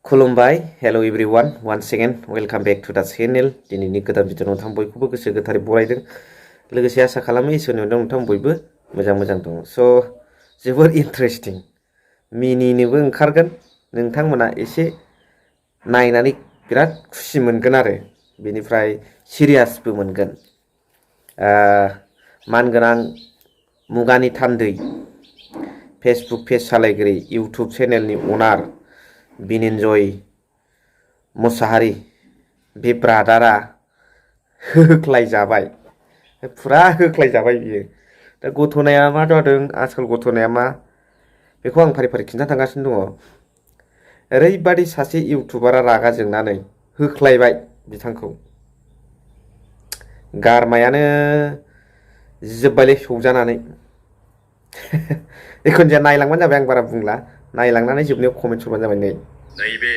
खुलुमबाय hello everyone once again welcome back to the channel दिनैनि गोदान भिडिअ नोंथां बयखौबो गोसो गोथारै बरायदों लोगोसे आसा खालामो इसोरनि अननायाव नोंथां बयबो मोजां दं स' जोबोर इन्टारेस्टिं मिनिनोबो ओंखारगोन नोंथांमोना एसे नायनानै बिराद खुसि मोनगोन आरो बेनिफ्राय सिरियासबो मोनगोन मानगोनां मुगानि थान्दै फेसबुक पेज सालायगिरि इउटुब चेनेलनि अनार बिनिन्जय मुसाहारि बे ब्रादारा होख्लायजाबाय फुरा होख्लायजाबाय बियो दा गथ'नाया मा जादों आसोल गथ'नाया मा बेखौ आं फारि फारि खिन्थानो थांगासिनो दङ ओरैबादि सासे इउटुबारा रागा जोंनानै होख्लायबाय बिथांखौ गारमायानो जिजोब्बायलै सौजानानै एखुनजाया नायलांबानो जाबाय आं बारा बुंला नायलांनानै जोबनायाव कमेन्ट हरबानो जाबाय नैबे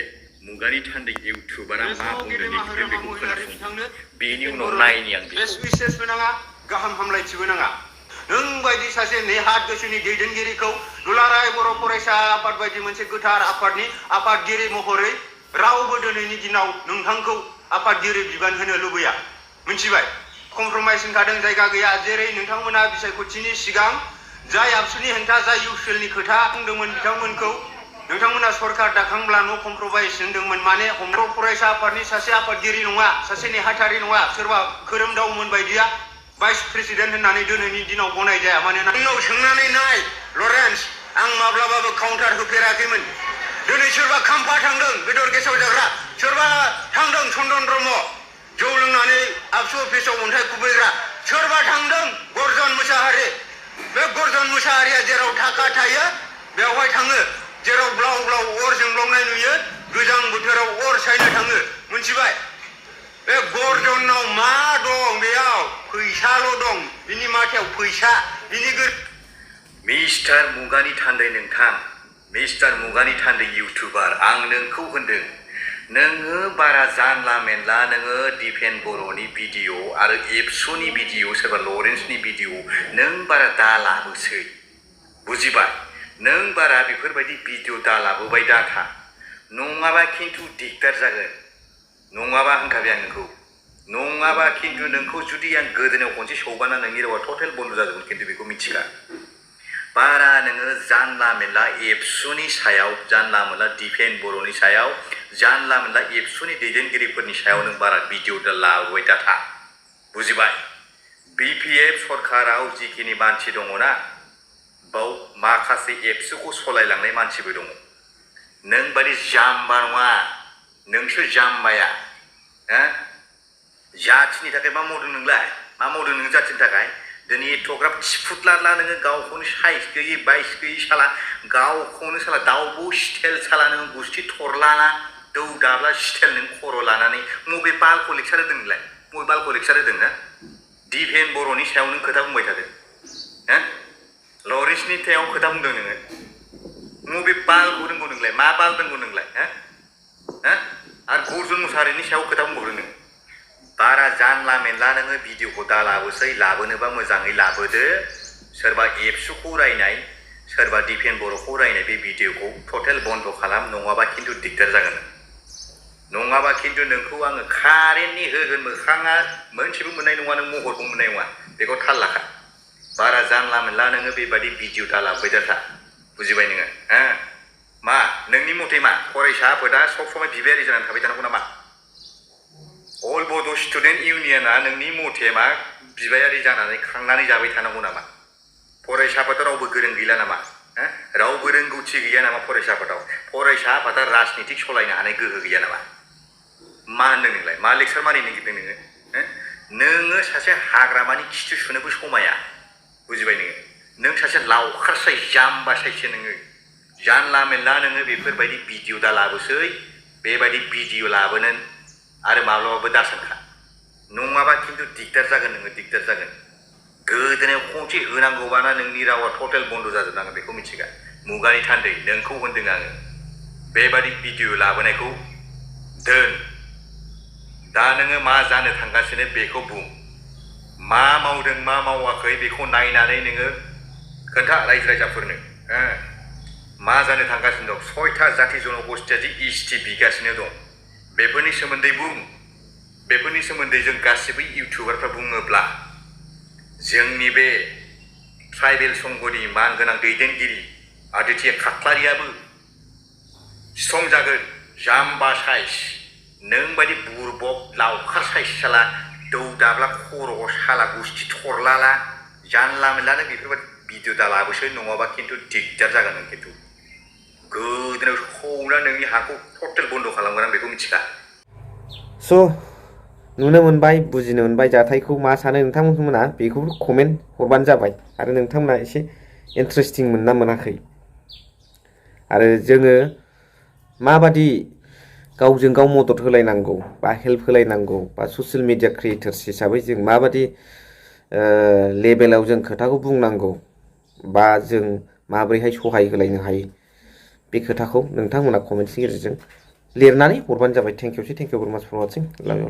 मुगानि थान्दै इउटुबारा मा बुंदों बेखौ खोनासं बेनि उनाव नायनि आं बेस्ट उइसेसबो नाङा गाहाम हामलायथिबो नाङा नों बायदि सासे नेहाद गोसोनि दैदेनगिरिखौ दुलाराय बर' फरायसा आफाद बायदि मोनसे गोथार आफादनि आफादगिरि महरै रावबो दिनैनि दिनाव नोंथांखौ आफादगिरि बिबान होनो लुबैया मिथिबाय कमप्रमाइज होनखादों जायगा गैया जेरै नोंथांमोना बिसायख'थिनि सिगां जाय आबसुनि हेंथा जाय इउसिएलनि खोथा बुंदोंमोन बिथांमोनखौ नोंथांमोना सरकार दाखांब्ला नो कमप्रमाइज होनदोंमोन माने बर' फरायसा आफादनि सासे आफादगिरि नङा सासे नेहाथारि नङा सोरबा खोरोमदावमोन बायदिया भाइस प्रेसिडेन्ट होननानै दिनैनि दिनाव गनाय जाया मानोना नोंनाव सोंनानै नाय लरेन्स आं माब्लाबाबो काउन्टार होफेराखैमोन दिनै सोरबा खाम्फा थांदों बेदर गेसाव जाग्रा सोरबा थांदों चन्दन ब्रह्म जौ लोंनानै आबसु अफिसाव अन्थाइ खुबैग्रा सोरबा थांदों गर्जन मुसाहारि बे गर्जन मुसाहारिया जेराव थाखा थायो बेवहाय थाङो जेराव ब्लाव ब्लाव अर जोंब्लावनाय नुयो गोजां बोथोराव अर सायनो थाङो मिथिबाय बे गर्जनाव मा दं बेयाव फैसाल' दं बिनि माथायाव फैसा बिनि मिस्टार मुगानि थान्दै नोंथां मिस्टार मुगानि थान्दै इउटुबार आं नोंखौ होनदों नोङो बारा जानला मेनला नोङो दिपेन बर'नि भिडिअ आरो एबसुनि भिडिअ सोरबा लरेन्सनि भिडिअ नों बारा दालाबोसै बुजिबाय नों बारा बेफोरबायदि भिडिअ दालाबोबाय दाथा नङाबा खिन्थु दिगदार जागोन नङाबा होनखाबाय आं नोंखौ नङाबा खिन्थु नोंखौ जुदि आं गोदोनायाव खनसे सौबाना नोंनि रावा टटेल बन्द जाजोबगोन खिन्थु बेखौ मिथिखा बारा नोङो जानला मेनला एबसुनि सायाव जानला मेनला दिपेन बर'नि सायाव जानला मेनला एबसुनि दैदेनगिरिफोरनि सायाव नों बारा भिडिअ लाबोबाय दाथा बुजिबाय बिपिएफ सरकाराव जिखिनि मानसि दङना बाव माखासे एबसुखौ सलायलांनाय मानसिबो दङ नों बादि जाम्बा नङा नोंसो जाम्बाया जाथिनि थाखाय मा मावदों नोंलाय मा मावदों नों जाथिनि थाखाय दिनै एथ'ग्राब थिफुदलाला नोङो गावखौनो साइज गैयै बाइस गैयै साला गावखौनो साला दाउब' स्टाइल साला नों गुस्थि थरलाना दौ दाब्ला स्टाइल नों खर' लानानै मबे बालखौ लेक्सार होदों नोंलाय मबे बालखौ लेक्सार होदों ना दिपेन बर'नि सायाव नों खोथा बुंबाय थादों लरेन्सनि सायाव खोथा बुंदों नोङो मबे बालखौ रोंगौ नोंलाय मा बाल रोंगौ नोंलाय आरो गर्जन मुसाहारिनि सायाव खोथा बुंबावदों नोङो बारा जानला मेनला नोङो भिडिअखौ दा लाबोसै लाबोनोबा मोजाङै लाबोदो सोरबा एबसुखौ रायनाय सोरबा दिपेन बर'खौ रायनाय बे भिडिअखौ टटेल बन्द खालाम नङाबा खिन्थु दिगदार जागोन नङाबा खिन्थु नोंखौ आङो कारेन्टनि होगोन मोखाङा मोनसेबो मोननाय नङा नों महरबो मोननाय नङा बेखौ थाल लाखा बारा जानला मेनला नोङो बेबादि भिडिअ दा लाबोबाय दाथा बुजिबाय नोङो मा नोंनि मथे मा फरायसा आफादा सब समय बिबायारि जानानै थाबाय थानांगौ नामा अल बड' स्टुडेन्ट इउनियना नोंनि मथे मा बिबायारि जानानै खांनानै जाबाय थानांगौ नामा फरायसा आफादाव रावबो गोरों गैला नामा रावबो रोंगौथि गैया नामा फरायसा आफादाव फरायसा आफादा राजनितिक सलायनो हानाय गोहो गैया नामा मा होनदों नोंलाय मा लेक्सार मानिनो नागिरदों नोङो सासे हाग्रामानि खिथु सुनोबो समाया बुजिबाय नों सासे लावखार साइज जाम्बा साइजसो नोङो जानला मेनला नोङो बेफोरबायदि भिडिअ दा लाबोसै बेबायदि भिडिअ लाबोनो आरो माब्लाबाबो दासानखा नङाबा खिन्थु दिगदार जागोन नोङो दिगदार जागोन गोदोनायाव खनसे होनांगौबाना नोंनि रावा टटेल बन्द जाजोबनांगोन बेखौ मिथिगा मुगानि थान्दै नोंखौ होनदों आङो बेबादि भिडिअ लाबोनायखौ दोन दा नोङो मा जानो थांगासिनो बेखौ बुं मा मावदों मा मावाखै बेखौ नायनानै नोङो खोन्था रायजो राजाफोरनो मा जानो थांगासिनो दं 6टा जाति जनगोष्ठीया जि इष्टि बिगासिनो दं बेफोरनि सोमोन्दै बुं बेफोरनि सोमोन्दै जों गासिबो इउटिउबारफ्रा बुङोब्ला जोंनि बे ट्राइबेल संघनि मानगोनां दैदेनगिरि आदित्य खाख्लारियाबो स्ट्रं जागोन जाम्बा साइज नों बायदि बुरबक लावखार साइज साला दौ दाब्ला खर'आव साला गुस्थि थरलाला जानला मोनलानो बेफोरबायदि भिडिअ दा लाबोसै नङाबा खिन्थु दिगदार जागोन नों खिन्थु गोदोनायाव सौना नोंनि हाखौ टटेल बन्द खालामगोन आं बेखौ मिथिखा स' नुनो मोनबाय बुजिनो मोनबाय जाथायखौ मा सानो नोंथांमोना बेखौ कमेन्ट हरबानो जाबाय आरो नोंथांमोना एसे इन्टारेस्टिं मोनना मोनाखै आरो जोङो माबादि गावजों गाव मदद होलायनांगौ बा हेल्प होलायनांगौ बा ससियेल मिडिया क्रिएटर्स हिसाबै जों माबादि लेभेलाव जों खोथाखौ बुंनांगौ बा जों माबोरैहाय सहाय होलायनो हायो बे खोथाखौ नोंथांमोना कमेन्ट्सनि गेजेरजों लिरनानै हरबानो जाबाय थेंक इउ भेरि माच फर वाचिं लाभ इउ